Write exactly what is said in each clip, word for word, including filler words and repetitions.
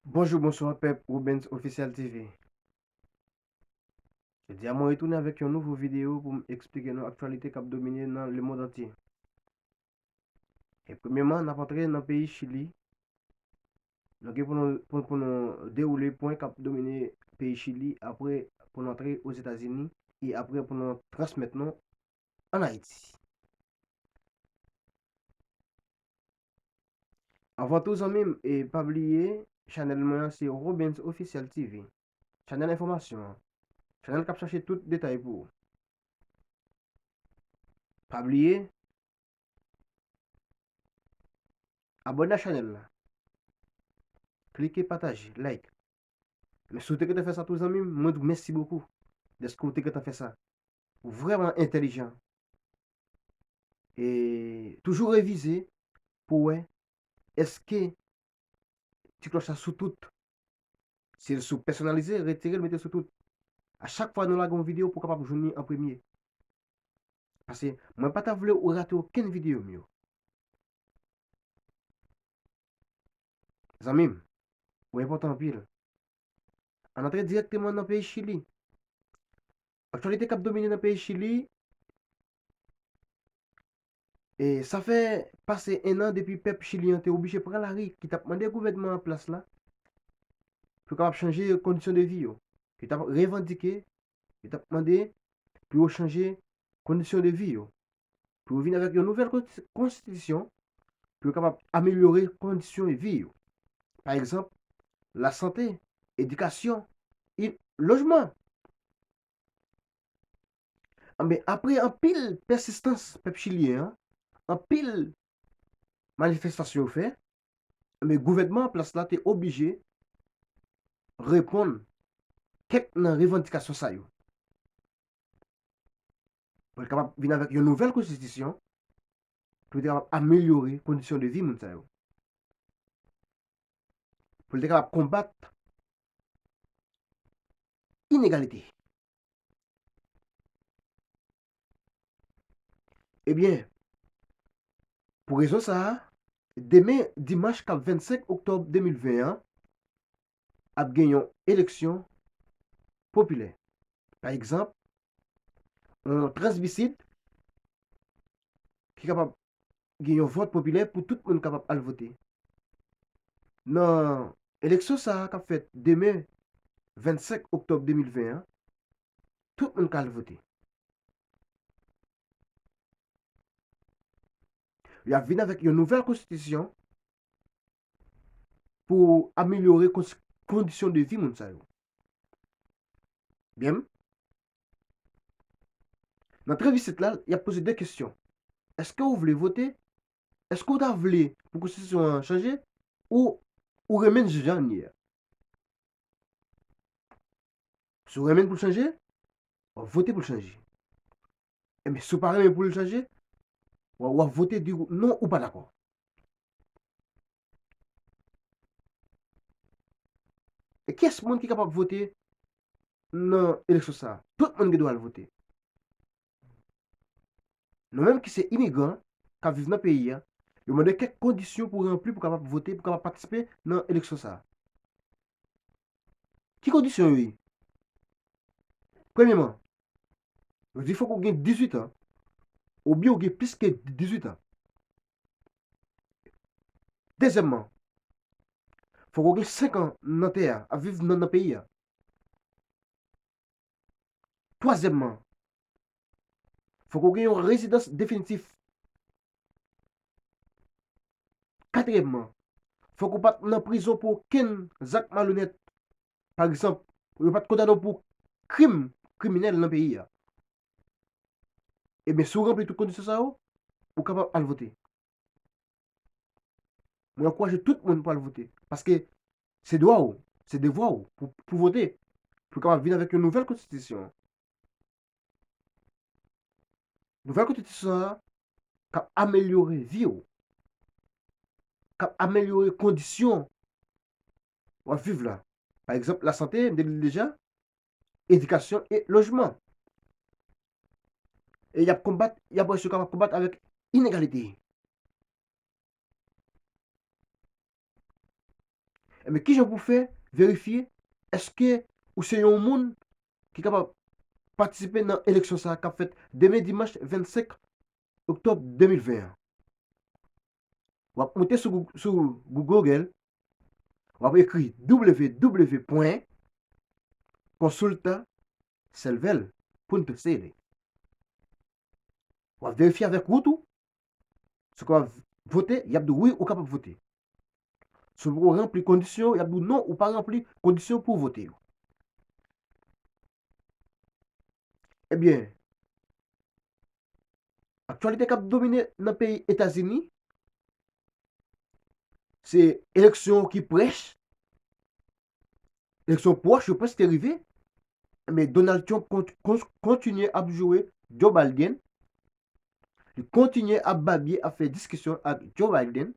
Bonjou, bonswa, pèp Roobens Officiel T V. Jodi a, mwen retounen avèk yon nouvo videyo pou m eksplike nou aktyalite k ap domine nan lemonn antye. E premyèman, n ap antre nan peyi Chili. Nou gen pou nou, pou, pou nou dewoule pwen k ap domine peyi Chili, apre pou n antre Ozetazini, e apre pou nou transmèt nou ann Ayiti. Anvan tou, zanmi m, e pa bliye, chanèl mwen an se Roobens Officiel T V. Chanèl enfòmasyon an. Chanèl k ap chache tout detay pou ou. Pa bliye, abòne a chanèl la. Klike, pataje, like. Men si w te gentan fè sa tou, zanmi m, mwen di w mèsi bokou dèske w te gentan fè sa. Ou vrèman entèlijan. E toujou revize pou wè èske ti klòch la sou tout. Si l sou pèsonalize, retire l, mete l sou tout. A chak fwa nou lage yon videyo, pou w kapab jwenn li an premye. Paske mwen pa ta vle ou rate okenn videyo m yo. Zanmi m, ou enpòtan anpil. Ann antre dirèkteman nan peyi Chili. Aktyalite k ap domine nan peyi Chili, e sa fè pase en an depi pèp chilyen an te oblije pran lari, ki t ap mande gouvènman an plas la pou yo kapab chanje kondisyon de vi yo. Yo t ap revandike, yo t ap mande pou yo chanje kondisyon de vi yo, pou yo vin avèk yon nouvèl konsti-, konstitisyon pou yo kapab amelyore kondisyon vi yo. Pa egzanp, lasante, edikasyon, e lojman. Anben, apre anpil pèsistans pèp chilyen an, anpil manifestasyon yo fè, anben, gouvènman an plas la te oblije reponn kèk nan revandikasyon sa yo. Pou l kapab vin avèk yon nouvèl konstitisyon, pou l te kapab amelyore kondisyon de vi moun sa yo. Pou l te kapab konbat inegalite. Ebyen, pou rezon sa a, demen dimanch k ap vennsenk oktòb de mil ven an, ap gen yon eleksyon popilè. Pa egzanp, yon transvisit ki kapab gen yon vòt popilè pou tout moun kapab al vote. Nan eleksyon sa a k ap fèt demen, vennsenk oktòb de mil ven an, tout moun ka al vote. Y ap vin avèk yon nouvèl konstitisyon pou amelyore kons-, kondisyon de vi moun sa yo. Byen. Nan transvisit la, y ap poze de kesyon. Èske ou vle vote? Èske ou ta vle pou konstitisyon an chanje? Ou, ou renmen l jan l ye a? Si w renmen l pou l chanje, w ap vote pou l chanje. Enben, si w pa renmen pou l chanje, w a, w ap vote di non ou pa dakò. E kiyès moun ki kapab vote nan eleksyon sa a? Tout moun gen dwa al vote. Nou menm ki se imigran k ap viv nan peyi a, yo mande kèk kondisyon pou ranpli pou kapab vote, pou kapab patisipe nan eleksyon sa a. Ki kondisyon yo ye? Premyèman, yo di fòk ou gen dizuit an, oubyen ou gen plis ke dizuit an. Dezyèmman, fòk ou gen senk an nan tè a, ap viv nan, nan peyi a. Twazyèmman, fòk ou gen yon rezidans definitif. Katriyèmman, fòk ou pa t nan prizon pou okenn zak malonèt. Pa egzanp, yo pa t kondane w pou krim kriminèl nan peyi a. Ebyen, si w ranpli tout kondisyon sa yo, ou kapab al vote. Mwen ankouraje tout moun pou al vote. Paske se dwa w, se devwa w pou, pou vote. Pou w kapab vin avèk yon nouvèl konstitisyon. Nouvèl konstitisyon sa a k ap amelyore vi w, k ap amelyore kondisyon w ap viv la. Pa egzanp, lasante, m te di l deja, edikasyon e lojman. E y ap konbat, y ap wè si yo kapab konbat avèk inegalite. Ebyen, kijan pou fè verifye èske ou se yon moun ki kapab patisipe nan eleksyon sa a k ap fèt demen dimanch vennsenk oktòb de mil ven an? W ap moute sou Goo-, sou Google, w ap ekri w w w pwen konsulta selvel punto c l. W ap verifye avèk ou tou. Si w kapab vote, y ap di w wi, ou kapab vote. Si w poko ranpli kondisyon yo, y ap di w non, ou pa ranpli kondisyon pou w vote yo. Ebyen, aktyalite k ap domine nan peyi Etazini, se eleksyon ki prèch, eleksyon pwòch yo prèske rive, men Donald Trump kon-, kon-, kontinye ap joure Joe Biden. Li kontinye ap babye, ap fè diskisyon ak Joe Biden.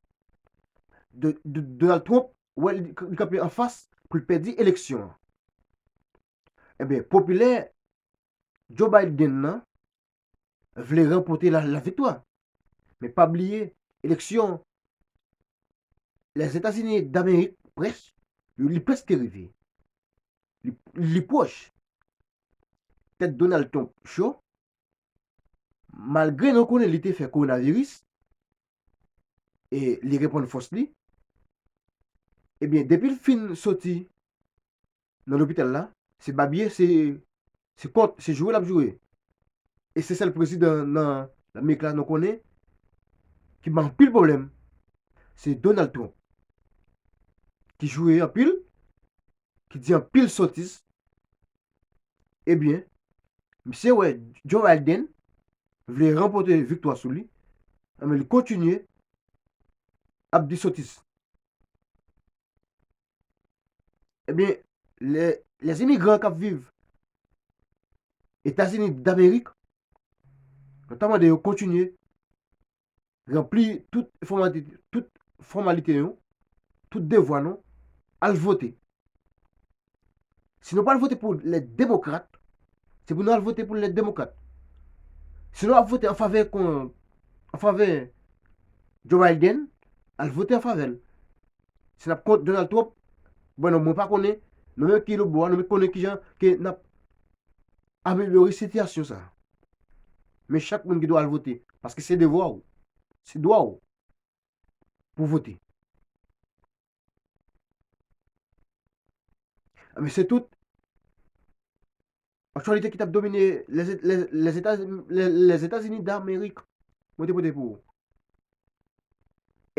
De, de, Donald Trump, wè, li, li kanpe anfas pou l pèdi eleksyon an. Ebyen, popilè Joe Biden nan vle ranpòte la, laviktwa. Men pa bliye, eleksyon Lèzetazini Damerik prèch, li prèske rive. Li, li pwòch. Tèt Donald Trump cho. Malgre nou konnen li te fè kowonaviris, e li reponn fòs li, ebyen, depi l fin soti nan lopital la, se babye, se, se kont, se joure l ap joure. E se sèl prezidan nan Amerik la nou konnen ki ban anpil pwoblèm, se Donald Trump. Ki joure anpil, ki di anpil sotiz. Ebyen, misye wè Joe Biden vle ranpòte viktwa sou li, men li kontinye ap di sotiz. Ebyen, lè, lèzimigran k ap viv Etazini Damerik, nou ta mande yo kontinye ranpli tout fòmalite, tout fòmalite nou, tout devwa nou, al vote. Si nou pral vote pou lè demokrat, se pou nou al vote pou lè demokrat. Si nou ap vote an favè kon, an favè Joe Biden, al vote an favè l. Si n ap kont Donald Trump, bon, non, mwen pa konnen, nou menm ki lòtbò a, nou menm konnen kijan ke n ap amelyore sitiyasyon sa a. Men chak moun gen dwa al vote, paske se devwa w, se dwa w pou vote. Men se tout aktyalite ki t ap domine Lèzetazini Damerik. Mwen te pote pou ou.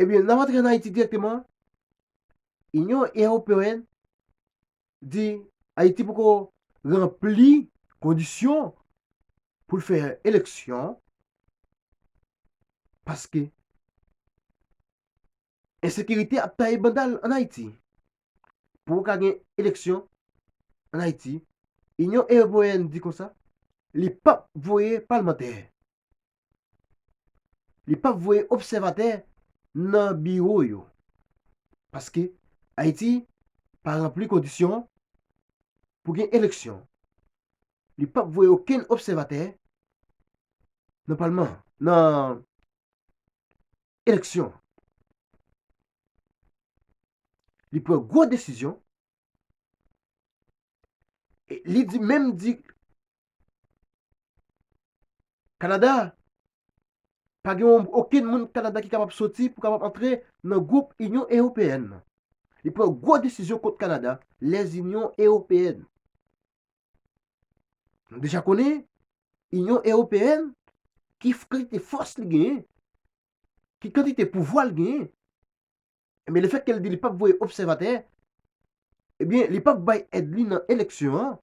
Ebyen, n ap antre an Ayiti dirèkteman. Inyon Ewopeyèn di Ayiti poko ranpli kondisyon pou l fè eleksyon, paske ensekirite ap taye banda l an Ayiti. Pou w ka gen eleksyon an Ayiti, Inyon Ewopeyèn di konsa, li p ap voye palmantè. Li p ap voye obsèvatè nan biwo yo. Paske Ayiti pa ranpli kondisyon pou gen eleksyon. Li p ap voye okenn obsèvatè nan palman, nan eleksyon. Li pran gwo desizyon. E li di, menm di, Kanada, pa gen yon, okenn moun Kanada ki kapab soti pou kapab antre nan gwoup Inyon Ewopeyèn nan. Li pran gwo desizyon kont Kanada, Lèzinyon Ewopeyèn. Nou deja konnen, Inyon Ewopeyèn, ki f-, kantite fòs li genyen, ki kantite pouvwa l genyen, ebyen, lefètke l di li p ap voye obsèvatè, ebyen, li p ap bay èd li nan eleksyon an,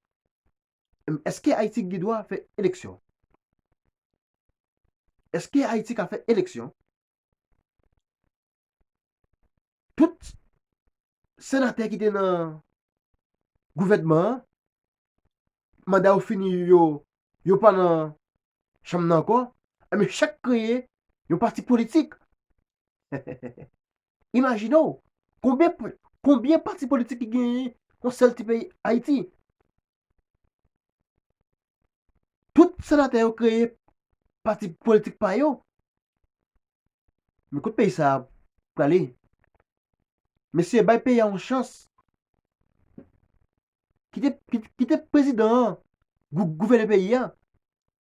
èske Ayiti gen dwa fè eleksyon? Èske Ayiti ka fè eleksyon? Tout senatè ki te nan gouvènman an, manda yo fini, yo, yo pa nan chanm nan ankò, ebyen, chak kreye yon pati politik. Imajine w, konbyen, konbyen pati politik ki genyen yon sèl ti peyi Ayiti? Tout senatè yo kreye pati politik pa yo. Men kot peyi sa a prale? Mesye, bay peyi a yon chans. Kite, kite, kite prezidan an gou-, gouvène peyi a.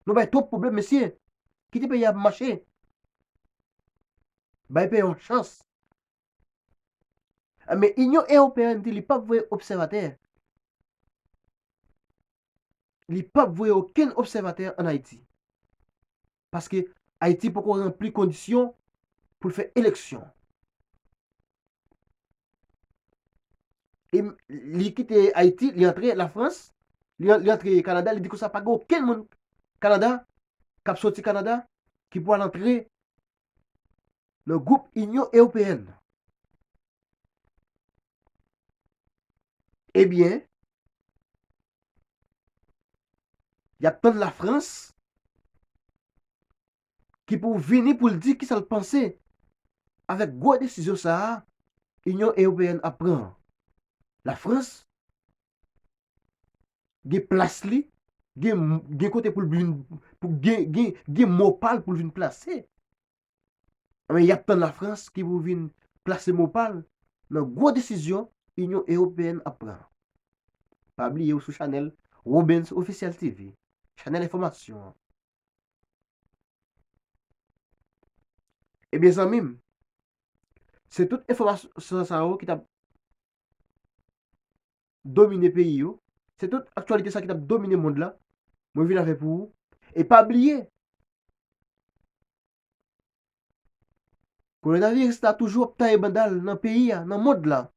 Nou bay twòp pwoblèm, mesye. Kite peyi a mache. Bay peyi a yon chans. A, men Inyon Ewopeyèn di li p ap voye obsèvatè. Li p ap voye okenn obsèvatè ann Ayiti. Paske Ayiti poko ranpli kondisyon pou l fè eleksyon. E m-, li kite Ayiti, li antre Lafrans, li an-, li antre Kanada, li di konsa pa gen okenn moun Kanada k ap soti Kanada ki pou al antre nan gwoup Inyon Ewopeyèn. Ebyen, y ap tann Lafrans ki pou vini pou l di kisa l panse avèk gwo desizyon sa a Inyon Ewopeyèn ap pran an. Lafrans gen plas li, gen, gen kote pou l vin, pou gen, gen, gen mo pa l pou l vin plase. Anben, y ap tann Lafrans ki pou vin plase mo pa l nan gwo desizyon Inyon Ewopeyèn ap pran. Pa bliye w sou chanèl Robens Officiel T V, chanèl enfòmasyon an. Ebyen, zanmi m, se tout enfòmasyon sa yo ki t ap domine peyi yo, se tout aktyalite sa ki t ap domine mond la, mwen vin avè pou ou. E pa bliye, kowonaviris la toujou ap taye banda l nan peyi a, nan mond la.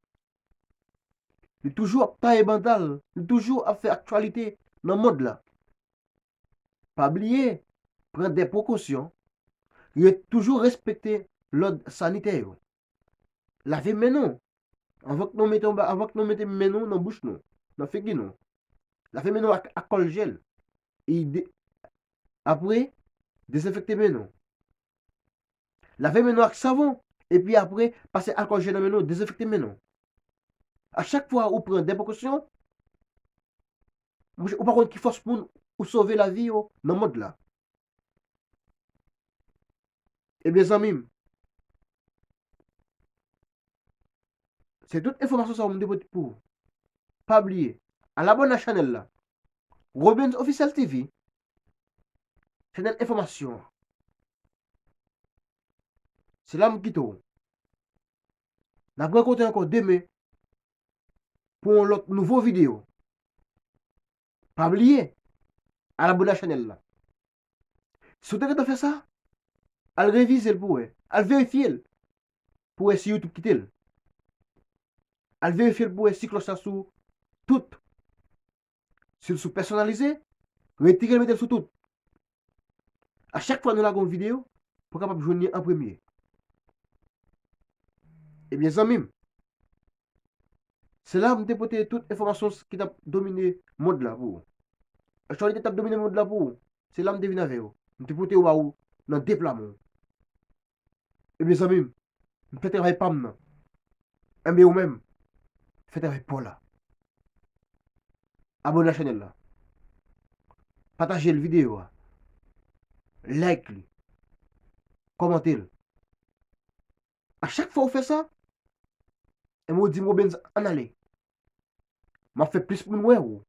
Li toujou ap taye banda l, li toujou ap fè aktyalite nan mond la. Pa bliye, pran de prekosyon, re-, toujou respekte lòd sanitè yo. Lave men nou. Anvan k nou mete anba, anvan k nou mete men nou nan bouch nou, nan figi nou. Lave men nou ak alkòl jèl. E de-, apre, dezenfekte men nou. Lave men nou ak savon, epi apre, pase alkòl jèl nan men nou, dezenfekte men nou. A chak fwa ou pran de prekosyon, monchè, ou pa konn ki fòs moun ou sove lavi yo nan mond la. Ebyen, zanmi m, se tout enfòmasyon sa yo m te pote pou ou. Pa bliye, al abòne ak chanèl la. Robens Officiel T V, chanèl enfòmasyon an. Se la m kite w. N ap rankontre ankò demen pou yon lòt nouvo videyo. Pa bliye, al abòne ak chanèl la. Si w te gentan fè sa, al revize l pou wè. Al verifye l pou wè si YouTube kite l. Al verifye l pou wè si klòch la sou tout. Si l sou pèsonalize, retire l mete l sou tout. A chak fwa nou lage yon videyo, pou w kapab jwenn li an premye. Ebyen, zanmi m, se la m te pote tout enfòmasyon ki t ap domine mond la pou ou. Aktyalite t ap domine mond la pou ou. Se la m te vin avè yo. M te pote yo ba ou nan de pla men. Ebyen, zanmi m, m fè travay pa m nan. Enben, ou menm, fè travay pa w la. Abòne ak chanèl la. Pataje l videyo a. Like li. Kòmante l. A chak fwa ou fè sa, enben, ou di m, Robens, ann ale. M ap fè plis moun wè ou.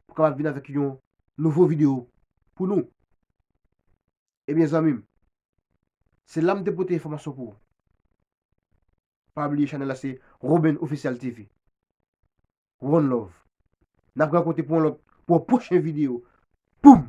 Pou kapab vin avèk yon nouvo videyo pou nou. Ebyen, zanmi m, se la m te pote enfòmasyon pou ou. Pa bliye, chanèl la se Robens Officiel T V. One love. N ap rankontre pou yon lòt, pou yon pwochen videyo. Boom!